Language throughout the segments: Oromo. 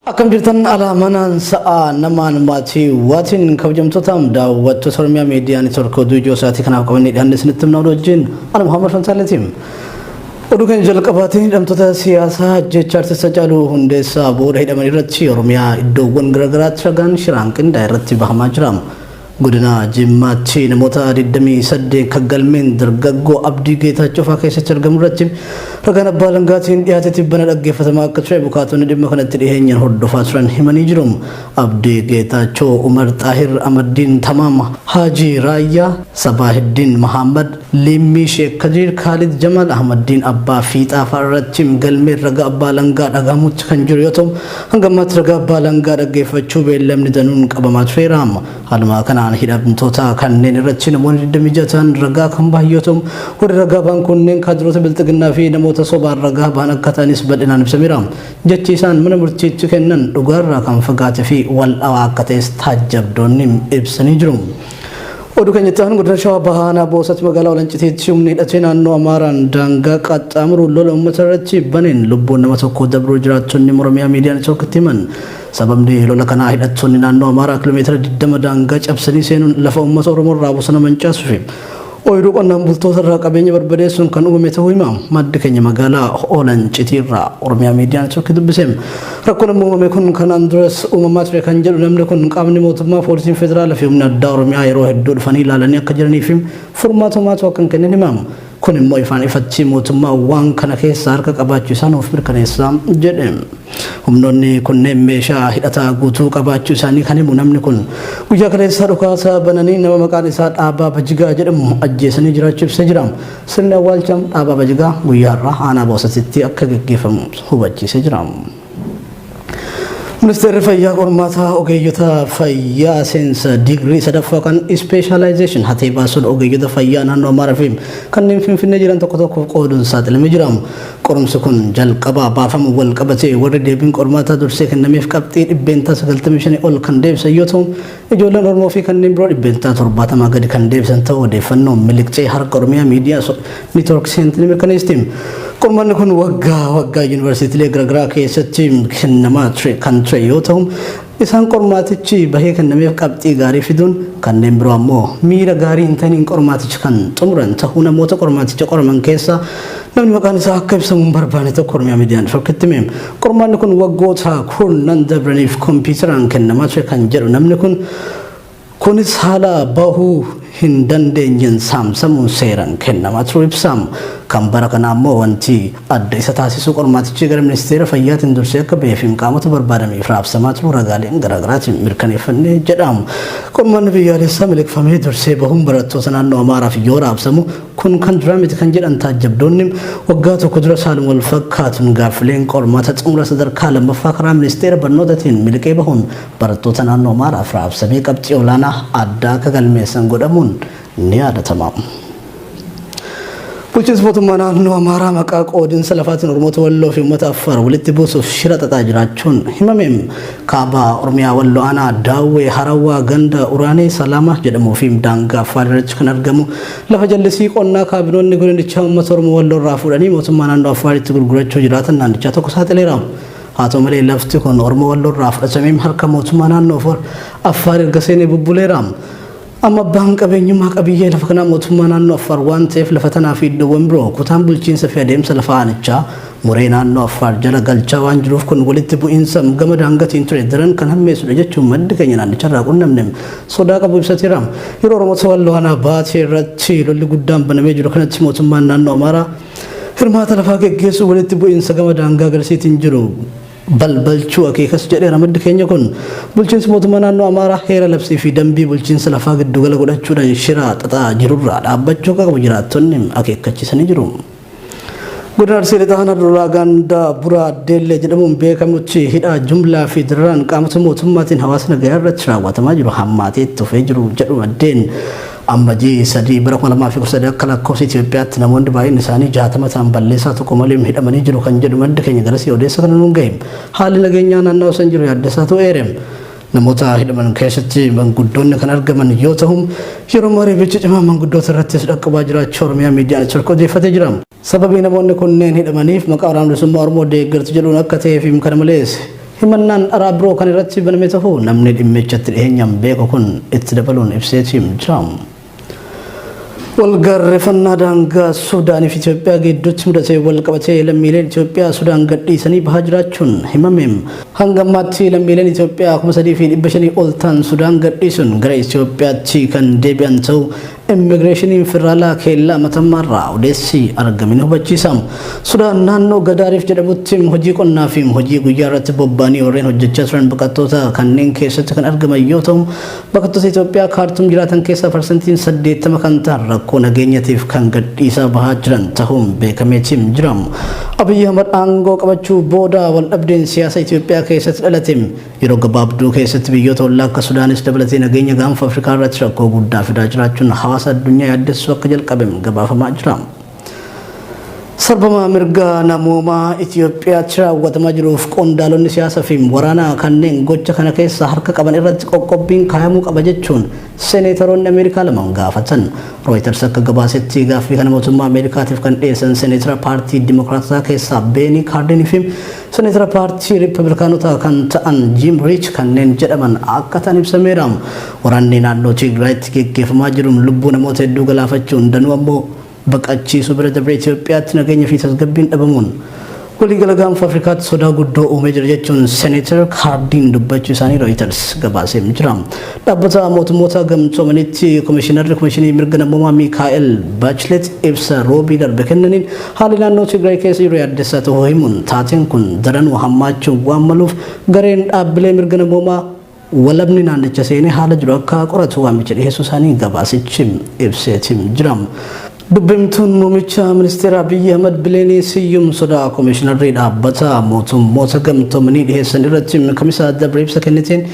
Akkam jirtan alaa manaan sa'aa namaan maatii waatiin kabajamtootaam daawwattoota Oromiyaa Miidiyaa Neetwoork oduu ijoo sa'aatii kanaaf qabannee dhiyaanne isinitti himna oduu wajjin ana Muhammad Fantaaleetiin. Oduu keenya jalqabaatiin hidhamtoota siyaasaa ajjeechaa Artist Hacaaluu Hundeessaa booda hidhaman irratti Oromiyaa iddoowwan garaagaraatti ragaan shiraan qindaa'e irratti bahamaa jira. Godina Jimmaatti namoota 28 kan galmeen dargaggoo Abdii Geetaachoo fa'aa keessatti argamu irratti ragaan abbaa alangaatiin dhiyaate tibbana dhaggeeffatamaa akka ture abukaatonni dhimma kanatti dhiyeenyaan hordofaa turan himanii jiru. Abdii Geetaachoo, Umar Xaahir, Amaddiin Tamaam, Haajii Raayyaa, Sabaahiddiin Mahaammad, Liimmii Sheek Kadiir, Kaalid Jamaal, Ahmaddiin Abbaa Fiixaa fa'aa irratti galmeen ragaa abbaa alangaa dhagahamutti kan jiru yoo ta'u, hanga ammaatti ragaa abbaa alangaa dhaggeeffachuu beellamni danuun qabamaa tureera. Haaluma kanaan hidhamtoota kanneen irratti namoonni 26 ta'an ragaa kan bahan yoo ta'u, warri ragaa bahan kunneen kaadiroota Bilxiginnaa fi namoota sobaan ragaa bahan akka ta'anis bal'inaan ibsameera. Jechi isaan mana murtiitti kennan dhugaarraa kan fagaate fi wal dhawaa akka ta'es taajjabdoonni ibsanii jiru. Oduu keenya itti aanu godina Shawaa Bahaa Aanaa Boosat magaalaa Walancitiitti humni hidhatee naannoo Amaaraan daangaa qaxxaamuruun lola uummata irratti baneen lubbuun nama tokkoo dabruu jiraattonni Oromiyaa Miidiyaa Neetwoorkitti himan. Sababni lola kanaa hidhattoonni naannoo Amaaraa kiiloomeetira 20 daangaa cabsanii seenuun lafa uummata Oromoo irraa bosona mancaasuu fi ooyiruu qonnaan bultoota irraa qabeenya barbadeessuun kan uumame ta'uu hima. Maddi keenya magaalaa Olancitii irraa Oromiyaa Miidiyaa Neetwoorkii dubbise. Rakkoon amma uumame kun kanaan duras uumamaa ture kan jedhu namni kun qaamni mootummaa poolisiin federaalaa fi humna addaa Oromiyaa yeroo hedduu dhufanii ilaalanii akka jiranii fi furmaata homaatu akka hin kennin hima. Kun immoo ifaan ifatti mootummaa waan kana keessa harka qabaachuu isaa nuuf mirkaneessa jedhe. Humnoonni kunneen meeshaa hidhataa guutuu qabaachuu isaanii kan himu namni kun guyyaa kaleessaa dhukaasa bananii nama maqaan isaa Dhaabaa Bajigaa jedhamu ajjeesanii jiraachuu ibsee jira. Sirni awwaalcha Dhaabaa Bajigaa guyyaa har'aa aanaa Boosatitti akka gaggeeffamu hubachiisee jira. Ministeerri Fayyaa qormaata ogeeyyota fayyaa seensa digirii sadaffaa kan ispeeshaalaayzeeshin hatee baasuun ogeeyyota fayyaa naannoo Amaaraa fi kanneen Finfinnee jiran tokko tokkoof qooduun saaxilamee jira. Qorumsi kun jalqaba baafamu wal qabatee warri deebiin qormaataa dursee kennameef qabxii 95% ol kan deebisan yoo ta'u, ijoolleen Oromoo fi kanneen biroo 70% gadi kan deebisan ta'uu odeeffannoon miliqxee harka Oromiyaa Miidiyaa Neetwoork seente ni mirkaneessiti. Qormaanni kun waggaa waggaa yuunivarsiitiilee garaagaraa keessatti kennamaa ture kan ture yoo ta'u, isaan qormaatichi bahee kennameef qabxii gaarii fiduun kanneen biroo ammoo miira gaarii hin ta'iniin qormaaticha kan xumuran ta'uu namoota qormaaticha qoraman keessaa namni maqaan isaa akka ibsamu hin barbaanne tokko Oromiyaa Miidiyaa Neetwoorkitti hime. Qormaanni kun waggoota kurnan dabraniif kompiitaraan kennamaa ture kan jedhu namni kun Kunis haala bahuu hin dandeenyeen saamsamuun seeran kennamaa turuu ibsa. Kan bara kanaa ammoo wanti adda isa taasisu qormaatichi gara Ministeera Fayyaatiin dursee akka bahee fi qaamota barbaadaniif raabsamaa turuu ragaaleen garaagaraatiin mirkaneeffanne jedha. Qormaanni biyyaalessaa miliqfamee dursee bahuun barattoota naannoo Amaaraaf yoo raabsamu kun kan duraa miti kan jedhan taajjabdoonni, waggaa tokko dura haaluma wal fakkaatuun gaaffileen qormaata xumura sadarkaa lammaffaa karaa Ministeera Barnootaatiin miliqee bahuun barattoota naannoo Amaaraaf raabsamee qabxii olaanaa addaa akka galmeessan godhamuun ni yaadatama. Bulchiinsi mootummaa naannoo Amaaraa maqaa qoodinsa lafaatiin Oromoota Walloo fi uummata Affaar walitti buusuuf shira xaxaa jiraachuun himame. Kaaba Oromiyaa Walloo aanaa Daawwee Harawwaa ganda Uraanee Salaama jedhamuu fi daangaa Affaar irratti kan argamu lafa jallisii qonnaa kaabinoonni godinichaa uummata Oromoo Walloo irraa fuudhanii mootummaa naannoo Affaaritti gurgurachuu jiraatan naannichaa tokko saaxileera. Haa ta'u malee lafti kun Oromoo Walloo irraa fudhatamee harka mootummaa naannoo Affaar erga seenee bubbuleera. Amma abbaan qabeenyummaa qabiyyee lafa kanaa mootummaa naannoo Affaar waan ta'eef lafa tanaa fi iddoowwan biroo kutaan bulchiinsa fi adeemsa lafa aanichaa muree naannoo Affaar jala galchaa waan jiruuf kun walitti bu'iinsa gama daangatiin ture daran kan hammeessudha jechuun maddi keenya naannicharraa qunnamne sodaa qabu ibsateera. Yeroo Oromoota Walloo aanaa Baatee irratti lolli guddaan banamee jiru kanatti mootummaan naannoo Amaaraa hirmaata lafaa geggeessuu walitti bu'iinsa gama daangaa garsiitiin jiru balbalchuu akeekas jedheera maddi keenya kun. Bulchiinsi mootummaa naannoo Amaaraa heera labsii fi dambii bulchiinsa lafaa giddugala godhachuudhaan shira xaxaa jirurraa dhaabbachuu akka qabu jiraattonni akeekkachiisanii jiru. Godina Arsii Lixaa Aanaa Dodolaa ganda Buraa Addeellee jedhamuun beekamutti hidhaa jumlaa fi dirraan qaamota mootummaatiin hawaasa nagayaa irratti raawwatamaa jiru hammaatee itti fufee jiru jedhu maddeen. Ammajii 3 bara 2013 akka lakkoofsa Itoophiyaatti namoonni baay'inni isaanii 60 ta'an balleessaa tokko malee hidhamanii jiru kan jedhu maddi keenya garasii odeessa kana nuun gahe. Haalli nageenyaa naannawa san jiru yaaddessaa ta'uu eere. Namoota hidhaman keessatti manguddoonni kan argaman yoo ta'u, yeroo ammaa reebichi cimaa manguddoota irrattis dhaqqabaa jiraachuu Oromiyaa Miidiyaa Neetwork odeeffatee jira. Sababii namoonni kunneen hidhamaniif maqaa Waraana Bilisummaa Oromoo deeggartu jedhuun akka ta'ee fi kana malees Himannaan dharaa biroo kan irratti baname ta'uu namni dhimmichatti dhiyeenyaan beeku kun itti dabaluun ibseetiin jira. Walgaarreffannaa daangaa Suudaanii fi Itoophiyaa gidduutti mudate wal qabatee lammiileen Itoophiyaa Sudaan gadhiisanii bahaa jiraachuun himame. Hanga ammaatti lammiileen Itoophiyaa 3,500 ol ta'an Sudaan gadhiisuun gara Itoophiyaatti kan deebi'an ta'uu Immigireeshiniin Federaalaa Keellaa Matammaarraa odeessi argame ni hubachiisa. Sudaan naannoo Gadaariif jedhamutti hojii qonnaa fi hojii guyyaa irratti bobba'anii warreen hojjechaa turan baqattoota kanneen keessatti kan argaman yoo ta'u, baqattoota Itoophiyaa Kaartuum jiraatan keessaa parsantiin 80 kan ta'an rakkoo nageenyatiif kan gadhiisaa bahaa jiran tahuun beekameetiin jira. Abiyyi Ahmad aangoo qabachuu booda waldhabdeen siyaasa Itoophiyaa keessatti dhalate yeroo gabaabduu keessatti biyyoota ollaa akka Sudaanis dabalatee nageenya gaanfa Afrikaa irratti rakkoo guddaa fidaa jiraachuun hawaasa addunyaa yaaddessuu akka jalqabe gabaafamaa jira. Sarbama mirga namoomaa Itoophiyaatti raawwatamaa jiruuf qondaalonni siyaasaa fi waraanaa kanneen gocha kana keessa harka qaban irratti qoqqobbiin kaayamuu qaba jechuun seeneetaroonni Ameerikaa lama gaafatan. Reuters akka gabaasetti gaaffii kana mootummaa Ameerikaatiif kan dhiyeessan seeneetara paartii Dimokiraatotaa keessaa Beenii Kaardinii fi seeneetara paartii Riippablikaanotaa kan ta'an Jim Riich kanneen jedhaman akka ta'an ibsameera. Waraanni naannoo Tigraayitti geggeeffamaa jiruun lubbuu namoota hedduu galaafachuun danuu ammoo baqachiisuu bira dabree Itoophiyaatti nageenya fi tasgabbiin dhabamuun waliigala gaanfa Afrikaatti sodaa guddoo uumee jira jechuun Seeneetar Kaardiin dubbachuu isaanii Reuters gabaasee jira. Dhaabbata mootummoota gamtoomanitti komishinarri komishinii mirga namoomaa Miikaa'el Baachlet ibsa roobii darbe kennaniin haalli naannoo Tigraay keessa jiru yaaddessaa ta'uu himuun taateen kun daranuu hammaachuu waan maluuf gareen dhaabbilee mirga namoomaa walabni naannicha seenee haala jiru akka qoratu waamicha dhiyeessuu isaanii gabaasichi ibseetiin jira. Dubbimtuun muummicha ministeera Abiyyi Ahmad Bileenii Siyyum sodaa komishinarri dhaabbata mootummoota gamtoomanii dhiyeessan irratti kamisa dabre ibsa kenniteen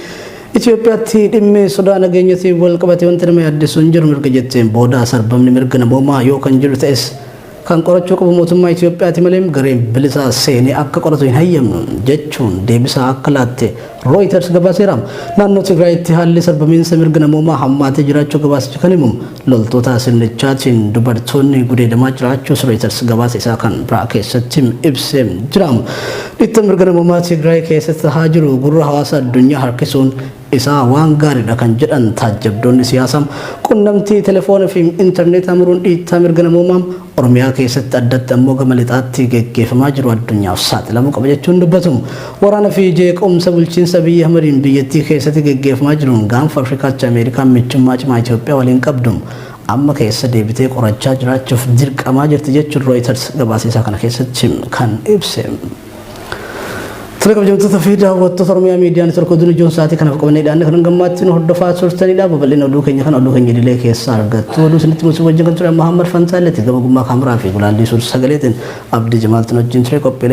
Itoophiyaatti dhimmi sodaa nageenyatiin wal qabate wanti nama yaaddessu hin jiru mirga jetteen booda sarbamni mirga namoomaa yoo kan jiru ta'es kan qorachuu qabu mootummaa Itoophiyaati malee gareen bilisaa seenee akka qoratu hin hayyamnu jechuun deebisaa akka laatte Reuters gabaaseera. Naannoo Tigraayitti haalli sarbamiinsa mirga namoomaa hammaatee jiraachuu gabaasichi kan himu loltoota sirnichaatiin dubartoonni gudeedamaa jiraachuus Reuters gabaasa isaa kan biraa keessatti ibsee jira. Dhiitta mirga namoomaa Tigraay keessatti tahaa jiru gurra hawaasa addunyaa harkisuun isaa waan gaariidha kan jedhan taajjabdoonni siyaasaa qunnamtii telefoona fi intarneetaa muruun dhiittaa mirga namoomaa Oromiyaa keessatti addatti ammoo gama lixaatti geggeeffamaa jiru addunyaaf saaxilamuu qaba jechuun dubbatu. Waraana fi jeequmsa bulchiinsa Abiyyi Ahmadiin biyyattii keessatti geggeeffamaa jiruun gaanfa Afrikaatti Ameerikaan michummaa cimaa Itoophiyaa waliin qabdu amma keessa deebitee qorachaa jiraachuuf dirqamaa jirti jechuun Reuters gabaasa isaa kana keessatti kan ibse. Tole kabajamtoota fi daawwattoota Oromiyaa Miidiyaa Neetwoork oduun ijoon sa'aatii kanaaf qabannee dhiyaanne kan hangammaatti nu hordofaa turtanidha. Babal'ina oduu keenya kan oduu keenya idilee keessaa argattu. Oduu isinitti musuu wajjin kan ture Muhammad Fantaalleeti. Gama gummaa kaameraa fi gulaallii suur sagaleetiin Abdii Jamaaltiin wajjin ture qophiilee.